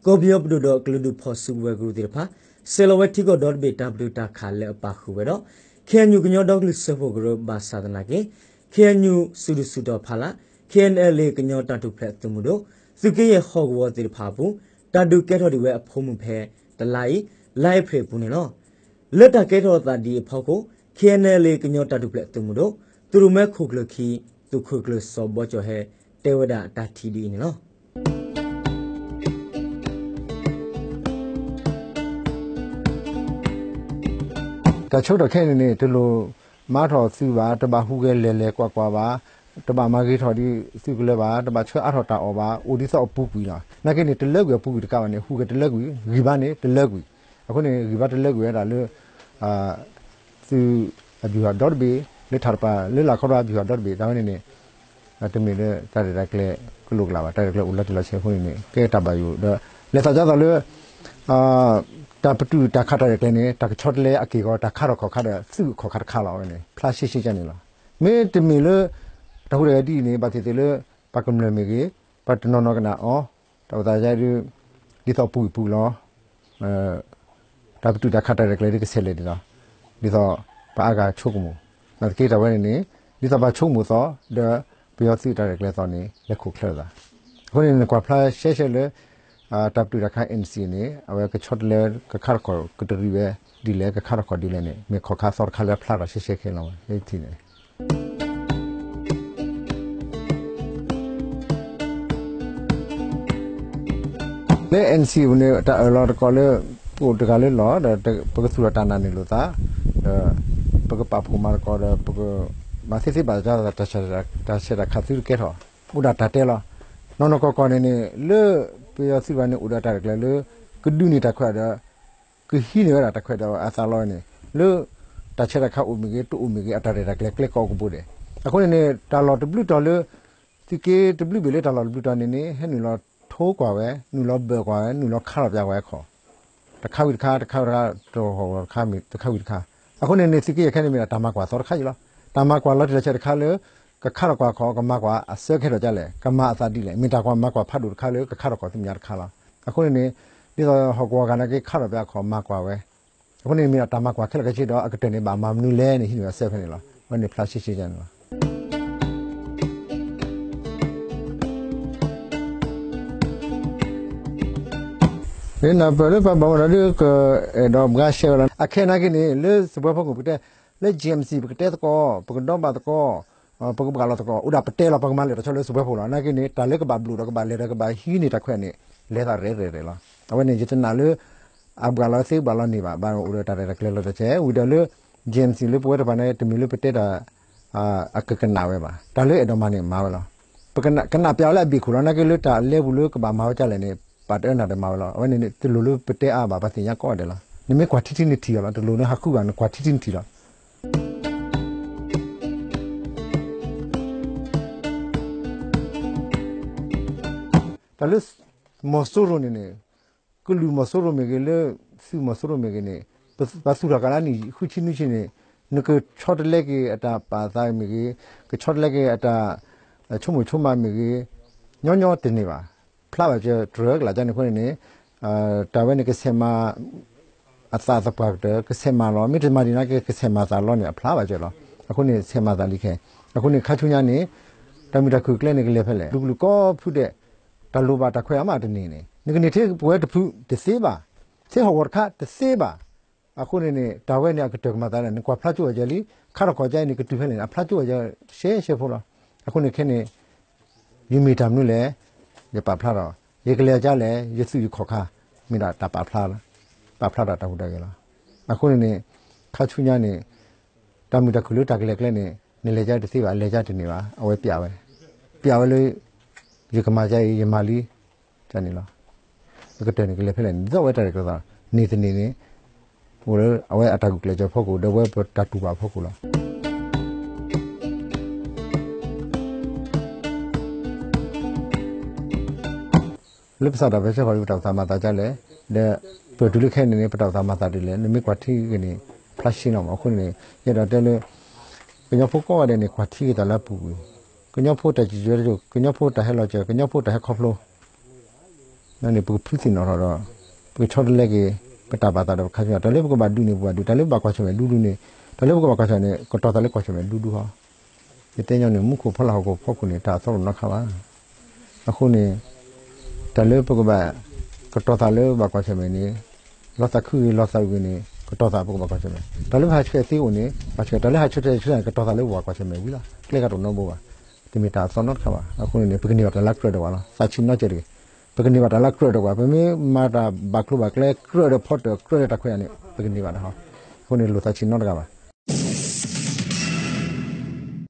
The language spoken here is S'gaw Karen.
ကီၢ်ပယီၤပဒိၣ်ဒီးကလုာ်ဒူၣ်ဖီၣ်စုကဝဲၤကရူၢ်သ့ၣ်တဖၣ် ဆဲးလီၤဝဲထံကီၢ်ဒီတဘ့ၣ်တၢ်ပတုာ်တၢ်ခးလၢအပာ်ဃုာ်ဝဲဒီး ခ့ၣ်အဲၣ်ယူၣ်ကညီဒီကလုာ်စၢဖှိၣ်ကရၢ ဘၣ်ဆၣ်သနာ်က့ ခ့ၣ်အဲၣ်ယူၣ် စုဒုၣ်စုတီၤဖီလာ် ခ့ၣ်အဲၣ်ယူၣ် ကညီတၢ်ထူၣ်ဖျဲးသုးမုၢ်ဒိၣ် သုးက့ယဲၢ်ဟီၣ်ကဝီၤသ့ၣ်တဖၣ်အပူၤ တၢ်ဒုးကဲထီၣ်ဒံးဝဲအဖၢမုၢ်ဖဲတလါအံၤ လါအ့ဖြ့ၣ်အပူၤန့ၣ်လီၤ. လၢတၢ်ကဲထီၣ်အသးဒ်အံၤအဖီခိၣ် ခ့ၣ်အဲၣ်ယူၣ် ကညီတၢ်ထူၣ်ဖျဲးသုးမုၢ်ဒိၣ် သုးရိၣ်မဲခိၣ်ကျၢၢ်ခံ သုးခိၣ်ကျၢၢ်စီၤဘီကၠီၣ်ဟဲ တဲဝဲဒၣ်တၢ်ထံၣ်ဒ်အံၤန့ၣ်လီၤ. တၢ်ဆၢကတီၢ်ခဲအံၤန့ၣ်န့ၣ် တလိၣ်မၤထီၣ်သုးဘၣ်, တဘၣ်ဟူးဂဲၤလဲၤလဲၤကွၢ်ကွၢ်ဘၣ်, တဘၣ်မၤဂ့ၤထီၣ်ဒံးသုးကလၢၤဘၣ်, တဘၣ်ဆှၢအါထီၣ်တၢ်အီၣ်ဘၣ်, အိၣ်ဒ်သိးအပူၤကွံာ်လီၤ. နာ်က့န့ၣ် တလၢကွံာ်အပူၤကွံာ်တကးဘၣ်န့ၣ် ဟူးဂဲၤတလၢကွံာ်, ဂံၢ်ဘါန့ၣ်တလၢကွံာ်. အဃိန့ၣ် ဂံၢ်ဘါတလၢကွံာ်ဝဲဒၣ်လၢ သုးအဗျူဟာဒီတဘ့ၣ် လၢထးတပၤ လၢလၢခီဖျိအဗျူဟာဒီတဘ့ၣ် တၢ်ဝဲန့ၣ်န့ၣ် တမ့ၢ်လၢတၢ်ရဲၣ်တၢ်ကျဲၤကလိာ်ကလာ်ဘၣ်, တၢ်ရဲၣ်တၢ်ကျဲၤအိၣ်လီၤတံၢ်လီၤဆဲးအဃိန့ၣ်န့ၣ် ကဲတၢ်ဘၣ်ယိၣ် ဒီးလဲၤသးဒ်သိးလၢ တၢ်ပတုာ်တၢ်ခးတၢ်ရဲၣ်တၢ်ကျဲၤန့ၣ် တၢ်ကဆီတလဲအက့ၢ်အဂီၤ တၢ်ခးထီၣ်ခီၣ်ခါဒီး သုးခီၣ်ခါတခါလီၤ. အဝဲန့ၣ် ဖျါရှဲရှဲကန့ၣ်လီၤ. မ့တမ့ၢ်လၢ တၢ်ဟူးတၢ်ဂဲၤဒ်အံၤန့ၣ် ဘၣ်သ့ၣ်သ့ၣ်လၢ ပှၤကမျၢၢ်မ့ၢ်ဂ့ၤ, ပှၤတနီၤနီၤကနၣ်အီၤ, တၢ်အိၣ်သးယါဒ် ဒ်သိးပူၤကွံာ်ပူၤလီၤ. တၢ်ပတုာ်တၢ်ခးတၢ်ရဲၣ်တၢ်ကျဲၤဒ်ကဆဲးလဲၣ်န့ၣ်လီၤ. ဒ်သိးပှၤအါဂၤဆိကမိၣ်, နာ်သက့တၢ်ဝဲန့ၣ်န့ၣ် ဒ်သိးပှၤဆိကမိၣ်သိး ဒီးပယီၤသုးတၢ်ရဲၣ်တၢ်ကျဲၤသိးန့ၣ် လဲၤခိၣ်ချၢသး. အဃိန့ၣ် နကွၢ်ဖျါရှဲရှဲလၢ တၢ်ပတုာ်တၢ်ခး NCA န့ၣ် အဝဲကဆီတလဲ ကခးထီၣ်ခီၣ်ကတရံးဝဲဒ်လဲၣ် ကခးထီၣ်ခီၣ်ဒ်လဲၣ်န့ၣ် မ့ၢ်ခီၣ်ခါသီတခါလၢအဖျါထီၣ်ရှဲရှဲခဲလီၤ လၢထံၣ်န့ၣ် လၢ NCA ပူၤန့ၣ် တၢ်အၢၣ်လီၤတကိးလၢ ပအိၣ်တဂၤလၢလီၢ် ဒီးပကသူၣ်ထီၣ်တၢ်နာ်န့ၢ်လိာ်သး, ဒီးပကပာ်ဖှိၣ်မၤသကိးဒီး ပကမၤသ့သ့ဘၣ် တၢ်ဆဲးတၢ်ခးသုတကဲထီၣ် အိၣ်ဒၣ်တၢ်တဲလီၤ. နီၢ်နီၢ်ကီၢ်ကီၢ်န့ၣ်န့ၣ် လၢပယီၤသုးတဖၣ်န့ၣ် အိၣ်ဒီးတၢ်ရဲၣ်တၢ်ကျဲၤလၢ ကဒုးန့ၢ်တၢ်ခွဲးဒီး ကဟံးန့ၢ်ဝဲဒၣ်တၢ်ခွဲးဒီးအသးလီၤန့ၣ် လၢတၢ်ဆဲးတၢ်ခးအိၣ်မ့ၢ်ဂ့ၤ တအိၣ်မ့ၢ်ဂ့ၤ အတၢ်ရဲၣ်တၢ်ကျဲၤကျဲကိးကဘိဒဲး. အဃိန့ၣ်န့ၣ် တၢ်လီၢ်တဘျုးတီၤလၢ သုးက့တဘျုးဘ့ၣ်လၢတၢ်လီၢ်တဘျုးတီၤန့ၣ်န့ၣ် ဟဲနုာ်လီၤထိကွၢ်ဝဲ နုာ်လီၤဘၢၣ်ကွၢ်ဝဲ နုာ်လီၤခးထီၣ်ပၠးဝဲအခီၣ် တခါဝံၤတခါ တခါဝံၤတခါ တခါဝံၤတခါ. အဃိန့ၣ်န့ၣ် သုးက့ယဲၢ်ခဲန့ၣ်မ့ၢ်ဒၣ်တၢ်မၤကွၢ်သီတခါအံၤလီၤ. တၢ်မၤကွၢ်လီၤတံၢ်လီၤဆဲးတခါလၢ ကခးထီၣ်ကွၢ်ခီၣ် ကမၤကွၢ်အဆၢကဟဲထီၣ်ဒ်လဲၣ် ကမၤအသးဒ်လဲၣ် မ့ၢ်တၢ်ကွၢ်မၤကွၢ်ဖးဒိၣ်တခါလၢ ကခးထီၣ်ခီၣ်သုးမံၤတခါလီၤ. အဃိန့ၣ်န့ၣ် ဒ်သိးဟီၣ်ကဝီၤဂၤနာ်က့ခးထီၣ်ပၠးအခီၣ်မၤကွၢ်ဝဲ. အဃိန့ၣ်မ့ၢ်ဒၣ်တၢ်မၤကွၢ်ခဲလၢာ်ခဲဆ့ဒီး အကတၢၢ်န့ၣ် ဘၣ်မၤမနုၤလဲၣ်န့ၣ် ဟံးန့ၢ်အဆၢဖဲန့ၣ်လီၤ. အဝဲန့ၣ်ဖျါရှဲရှဲန့ၣ်လီၤ. လၢနၢ်ပၢၢ်လၢပှၤဘၣ်မူဘၣ်ဒါဒ်ကအဲၣ်ဒိးဘှါရှဲဝဲလီၤ. အခဲနာ်က့န့ၣ် လၢစပွဲဖီခိၣ်ပကတဲ လၢ GMC ပကတဲသကိး ပကဒီဘၣ်သကိး ပကဘှၣ်လီၤသကိး အိၣ်ဒၣ်ပတဲလီၤ ပကမၤလဲၢ်တဆီလၢစပွဲဖီခိၣ်လီၤ. နာ်က့န့ၣ် တၢ်လၢကဘၣ်ဘျုးဒီးကဘၣ်လဲၤဒီးကဘၣ်ဟံးန့ၢ်တၢ်ခွဲးန့ၣ် လဲၤသးရဲၣ်ရဲၣ်ရဲၣ်လီၤ. အဝဲန့ၣ် ယတနာ်လၢ အဘှၣ်လီၤသ့ဘှၣ်လီၤန့ၢ်ဘၣ် ဘၣ်အိၣ်ဒီးတၢ်ရဲၣ်တၢ်ကျဲၤလီၤတံၢ်လီၤဆဲး ဝံၤဒီးလၢ GMC လၢပဝဲတဖၣ်န့ၣ် တမ့ၢ်လၢပတဲတၢ် အကကနၣ်ဝဲဘၣ် တၢ်လၢအဲၣ်ဒိးမၤန့ၣ်မၤဝဲလီၤ. ပကနၣ်ပျးအီၤလၢအဘ့ၣ်ခိၣ်လီၤ. နာ်က့လၢတၢ်လဲပူၤလၢကဘၣ်မၤဝဲဒ်လဲၣ်န့ၣ် ပာ်တအၢနၢ်ဒီးမၤဝဲလီၤ. အဝဲန့ၣ်တလိၣ်လၢပတဲအါဘၣ် ပှၤသ့ၣ်ညါကိးဂၤဒဲးလီၤ. နမ့ၢ်ကွၢ်ထံထံန့ၣ်ထံၣ်အီၤလီၤ. တလိၣ်လၢဟးဃုဂၤ နကွၢ်ထံထံန့ၣ်ထံၣ်လီၤ. တၢ်လၢ မီၤစိရိၤန့ၣ်န့ၣ် ကလုာ်မီၤစိရိၤမ့ၢ်ဂ့ၤ လၢသုးမီၤစိရိၤမ့ၢ်ဂ့ၤန့ၣ် ပှၤသူၣ်ထီၣ်ကးလၢနံၣ်ဃုဆံနွံဆံန့ၣ် နကဆီတလဲက့ၤအတၢ်ပာ်သးမ့ၢ်ဂ့ၤ ကဆီတလဲက့ၤအတၢ်ဆိကမိၣ်ဆိကမးမ့ၢ်ဂ့ၤ ညီညီတန့ၢ်ဘၣ်. ဖျါဘၣ်စၢၤတြၢၤကလာ်န့ၣ်အဃိန့ၣ်န့ၣ် တၢ်ဝဲန့ၣ်ကဆဲးမၤ အသးသပှၢ်ကတၢၢ် ကဆဲးမၤလီၤ. မ့တမၤဒ်န့ၣ်က့ ကဆဲးမၤသးလီၤန့ၣ် အဖျါဘၣ်စၢၤလီၤ. အဃိန့ၣ် ဆဲးမၤသးလံခဲ အဃိန့ၣ် ခါဆူညါန့ၣ် တၢ်မုာ်တၢ်ခုၣ်ကျဲန့ၣ်ကလဲၤဖဲလဲၣ် ကလုာ်ကလုာ်ကိးဖုဒဲး တၢ်လိၣ်ဘၣ်တၢ်ခွဲးအါမးတန့ၢ်န့ၣ် နကန့ၢ်ထဲပဝဲတဖုတသ့ဘၣ်, ထဲဟီၣ်ကဝီၤတခါတသ့ဘၣ်. အဃိန့ၣ်န့ၣ် တၢ်ဝဲန့ၣ်အကတၢၢ်ကမၤသးလဲၣ် နကွၢ်ဖျါကၠိဝဲကဲလံ, ခါထီၣ်ခီၣ်ကဲအံၤန့ၣ် ကတုၤဖဲလဲၣ်န့ၣ် အဖျါကၠိဝဲကဲရှဲရှဲဖိလီၤ. အဃိန့ၣ်ခဲန့ၣ် ယမ့ၢ်တၢ်မနုၤလဲၣ်, ယပာ်ဖျါထီၣ်, ယကလဲၤကလဲၣ်, ယသူၣ်ယခီၣ်ခါ, မ့ၢ်ဒၣ်တၢ်ပာ်ဖျါ, ပာ်ဖျါထီၣ်တၢ်ဟူးတၢ်ဂဲၤလီၤ. အဃိန့ၣ်န့ၣ် ခါဆူညါန့ၣ် တၢ်မုာ်တၢ်ခုၣ်လၢတၢ်ကလဲၤကျဲန့ၣ် နလဲၤကတသ့ဘၣ်, လဲၤကတန့ၢ်ဘၣ်, အဝဲပျးဝဲ, ပျးဝဲလၢ ယကမၤကအံၤ ယမၤလံ, န့ၣ်လီၤ. အကတၢၢ်န့ၣ်ကလဲၤဖဲလဲၣ်န့ၣ် ဒ်သိးအဝဲတၢ်ရဲၣ်ကျဲၤသး န့ၢ်တန့ၢ်န့ၣ် အိၣ်လၢအဝဲအတၢ်ဂုာ်ကျဲးစၢးဖီခိၣ် ဒီးအဝဲပတၢ်တူၢ်ဘၣ်ဖီခိၣ်လီၤ. လၢပသးတၢ်ပၢဆှၢဃီၤဒီး ပတၢ်အိၣ်သးမၤသးဒ်လဲၣ်, ဒီးပတုၤလၢခဲအံၤန့ၣ် ပတၢ်အိၣ်သးမၤသးဒ်လဲၣ်, နမ့ၢ်ကွၢ်ထံဂ့ၤန့ၣ် ဖျါရှဲလီၤမး. အဃိန့ၣ် ယအဲၣ်ဒိးတဲလၢ ကညီဖိကိးဂၤဒဲးန့ၣ် ကွၢ်ထံက့ၤသးလၢအပူၤကွံာ်, ကညီဖိတၢ်စံၣ်စိၤတဲစိၤ, ကညီဖိတၢ်ဟဲလီၤစၢၤ, ကညီဖိတၢ်ဟဲခီဖျိ န့ၣ် ပကဖုသ့ၣ်နီၣ်ထီၣ်ဒီး ပကဆီတလဲက့ၤ ပတၢ်ဘၣ်သးဒီးပခါဆူညါ, တၢ်လၢပကဘၣ်ဒုးန့ၣ် ပဘၣ်ဒုး, တၢ်လၢပကဘၣ်ကွၢ်ဆၢၣ်မဲာ်ဒူဒူန့ၣ်, တၢ်လၢပကဘၣ်ကွၢ်ဆၢၣ်န့ၣ် ကတီၤသးလၢကွၢ်ဆၢၣ်မဲာ်ဒူဒူဟီ. ယတဲညီနုၢ် မူခိၣ်ဖီလာ်ဟီၣ်ခိၣ်ဖီခိၣ်န့ၣ် တၢ်အသီတနီတခါဘၣ်. အဃိန့ၣ် တၢ်လၢပကဘၣ် ကတီၤသးလၢဘၣ်ကွၢ်ဆၢၣ်မဲာ်န့ၣ် လီၤသးခုဂ့ၤ လီၤသးအုးဂ့ၤန့ၣ် ကတီၤသးပကဘၣ်ကွၢ်ဆၢၣ်မဲာ်, တၢ်လၢပဟးဆှဲးသ့အိၣ်န့ၣ် ပှၤဆှဲး, တၢ်လၢဟးဆှဲးဆှဲးန့ၣ် ကတီၤသးလၢပဘၣ်ကွၢ်ဆၢၣ်မဲာ်ဝံၤလီၤ. ကျဲကတီၤနီတဘိဘၣ်. တမ့ၢ်တၢ်အသီနီတခါဘၣ်. အဃိန့ၣ်န့ၣ် ပကန့ၢ်ဘၣ်တၢ်လၢကြၢးဒီးပှၤလီၤ. သးဆံးနီတစဲးတဂ့ၤ. ပကန့ၢ်ဘၣ်တၢ်လၢကြၢးဒီးပှၤ, ပမ့ၢ်မၤတၢ်ဘၣ်ကျိၤဘၣ်ကျဲ ကြၢးဒီးဖီတၢၣ် ကြၢးဒီးတၢ်ခွဲးတၢ်ယာ်န့ၣ် ပကန့ၢ်ဘၣ်တၢ်ဟီ. အဃိန့ၣ် လိၣ်သးဆံးနီတဂၤဘၣ်.